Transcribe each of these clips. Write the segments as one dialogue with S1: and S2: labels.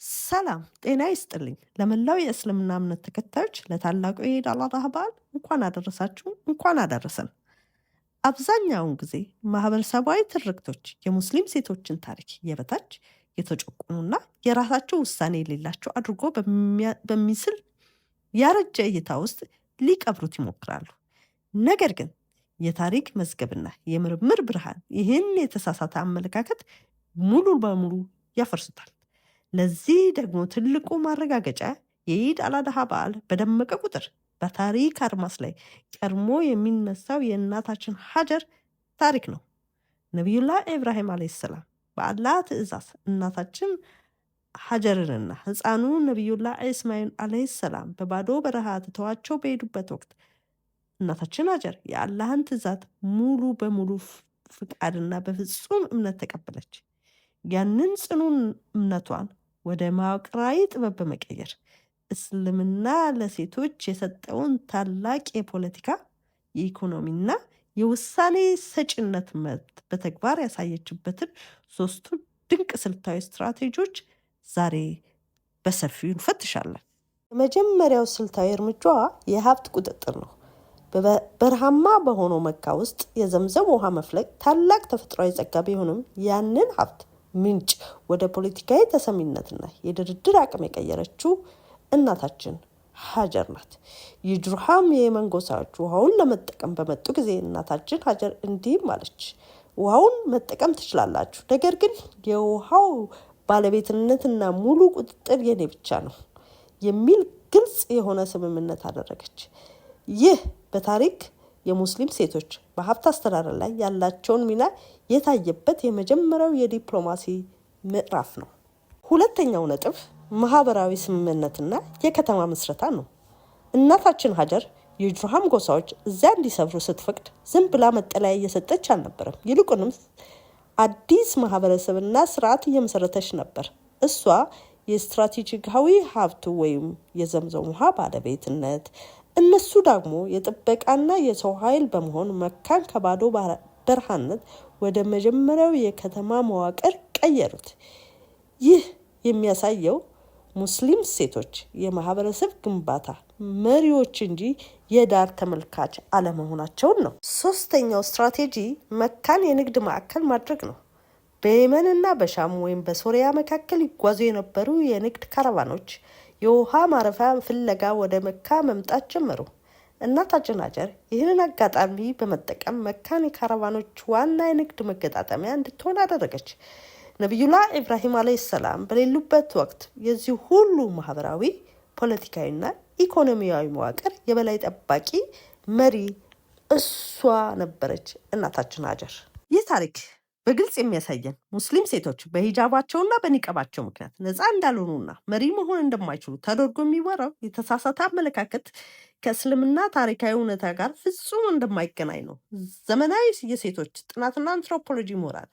S1: ሰላም ጤና ይስጥልኝ። ለመላው የእስልምና እምነት ተከታዮች ለታላቁ የኢድ አል አድሃ በዓል እንኳን አደረሳችሁ፣ እንኳን አደረሰን። አብዛኛውን ጊዜ ማህበረሰባዊ ትርክቶች የሙስሊም ሴቶችን ታሪክ የበታች፣ የተጨቆኑና የራሳቸው ውሳኔ የሌላቸው አድርጎ በሚስል ያረጀ እይታ ውስጥ ሊቀብሩት ይሞክራሉ። ነገር ግን የታሪክ መዝገብና የምርምር ብርሃን ይህን የተሳሳተ አመለካከት ሙሉ በሙሉ ያፈርሱታል። ለዚህ ደግሞ ትልቁ ማረጋገጫ የኢድ አል አድሃ በዓል በደመቀ ቁጥር በታሪክ አድማስ ላይ ቀድሞ የሚነሳው የእናታችን ሀጀር ታሪክ ነው። ነቢዩላህ ኢብራሂም ዓለይሂ ሰላም በአላህ ትእዛዝ እናታችን ሀጀርንና ህፃኑ ነቢዩላህ እስማኤል ዓለይሂ ሰላም በባዶ በረሃ ትተዋቸው በሄዱበት ወቅት እናታችን ሀጀር የአላህን ትእዛዝ ሙሉ በሙሉ ፍቃድና በፍጹም እምነት ተቀበለች። ያንን ጽኑ እምነቷን ወደ መዋቅራዊ ጥበብ በመቀየር እስልምና ለሴቶች የሰጠውን ታላቅ የፖለቲካ፣ የኢኮኖሚና የውሳኔ ሰጪነት መብት በተግባር ያሳየችበትን ሶስቱን ድንቅ ስልታዊ ስትራቴጂዎች ዛሬ በሰፊው እንፈትሻለን። የመጀመሪያው ስልታዊ እርምጃዋ የሀብት ቁጥጥር ነው። በረሃማ በሆነው መካ ውስጥ የዘምዘም ውሃ መፍለቅ ታላቅ ተፈጥሯዊ ጸጋ ቢሆንም፣ ያንን ሀብት ምንጭ ወደ ፖለቲካዊ ተሰሚነትና የድርድር አቅም የቀየረችው እናታችን ሀጀር ናት። የጁርሃም የየመን ጎሳዎች ውሃውን ለመጠቀም በመጡ ጊዜ እናታችን ሀጀር እንዲህም አለች፣ "ውሃውን መጠቀም ትችላላችሁ፣ ነገር ግን የውሃው ባለቤትነትና ሙሉ ቁጥጥር የኔ ብቻ ነው" የሚል ግልጽ የሆነ ስምምነት አደረገች። ይህ በታሪክ የሙስሊም ሴቶች በሀብት አስተዳደር ላይ ያላቸውን ሚና የታየበት የመጀመሪያው የዲፕሎማሲ ምዕራፍ ነው። ሁለተኛው ነጥብ ማህበራዊ ስምምነትና የከተማ ምስረታ ነው። እናታችን ሀጀር የጁርሃም ጎሳዎች እዚያ እንዲሰፍሩ ስትፈቅድ ዝም ብላ መጠለያ እየሰጠች አልነበረም። ይልቁንም አዲስ ማህበረሰብና ስርዓት እየመሰረተች ነበር። እሷ የስትራቴጂካዊ ሀብቱ ወይም የዘምዘም ውሃ ባለቤትነት፣ እነሱ ደግሞ የጥበቃና የሰው ኃይል በመሆን መካን ከባዶ በረሃነት ወደ መጀመሪያው የከተማ መዋቅር ቀየሩት። ይህ የሚያሳየው ሙስሊም ሴቶች የማህበረሰብ ግንባታ መሪዎች እንጂ የዳር ተመልካች አለመሆናቸውን ነው። ሶስተኛው ስትራቴጂ መካን የንግድ ማዕከል ማድረግ ነው። በየመንና በሻም ወይም በሶሪያ መካከል ይጓዙ የነበሩ የንግድ ካራቫኖች የውሃ ማረፊያ ፍለጋ ወደ መካ መምጣት ጀመሩ። እናታችን ሀጀር ይህንን አጋጣሚ በመጠቀም መካን የካራቫኖች ዋና የንግድ መገጣጠሚያ እንድትሆን አደረገች። ነቢዩላህ ኢብራሂም ዓለይሂ ሰላም በሌሉበት ወቅት የዚህ ሁሉ ማህበራዊ፣ ፖለቲካዊና ኢኮኖሚያዊ መዋቅር የበላይ ጠባቂ መሪ እሷ ነበረች፣ እናታችን ሀጀር። ይህ ታሪክ በግልጽ የሚያሳየን ሙስሊም ሴቶች በሂጃባቸውና በኒቀባቸው ምክንያት ነፃ እንዳልሆኑና መሪ መሆን እንደማይችሉ ተደርጎ የሚወራው የተሳሳተ አመለካከት ከእስልምና ታሪካዊ እውነታ ጋር ፍጹም እንደማይገናኝ ነው። ዘመናዊ የሴቶች ጥናትና አንትሮፖሎጂ ምሁራን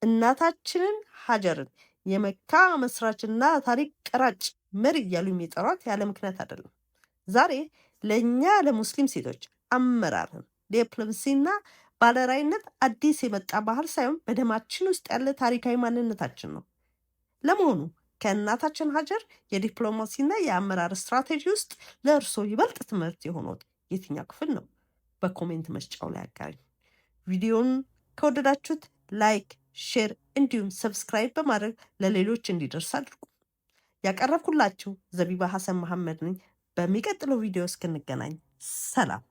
S1: እናታችንን ሀጀርን የመካ መስራችና ታሪክ ቀራጭ መሪ እያሉ የሚጠሯት ያለ ምክንያት አይደለም። ዛሬ ለእኛ ለሙስሊም ሴቶች አመራርን፣ ዲፕሎማሲና ባለራዕይነት አዲስ የመጣ ባህል ሳይሆን በደማችን ውስጥ ያለ ታሪካዊ ማንነታችን ነው። ለመሆኑ ከእናታችን ሀጀር የዲፕሎማሲና የአመራር ስትራቴጂ ውስጥ ለእርስዎ ይበልጥ ትምህርት የሆነዎት የትኛው ክፍል ነው? በ comment መስጫው ላይ አጋሩኝ። ቪዲዮውን ከወደዳችሁት like፣ share እንዲሁም subscribe በማድረግ ለሌሎች እንዲደርስ አድርጉ። ያቀረብኩላችሁ ዘቢባ ሀሰን መሐመድ ነኝ። በሚቀጥለው ቪዲዮ እስክንገናኝ ሰላም።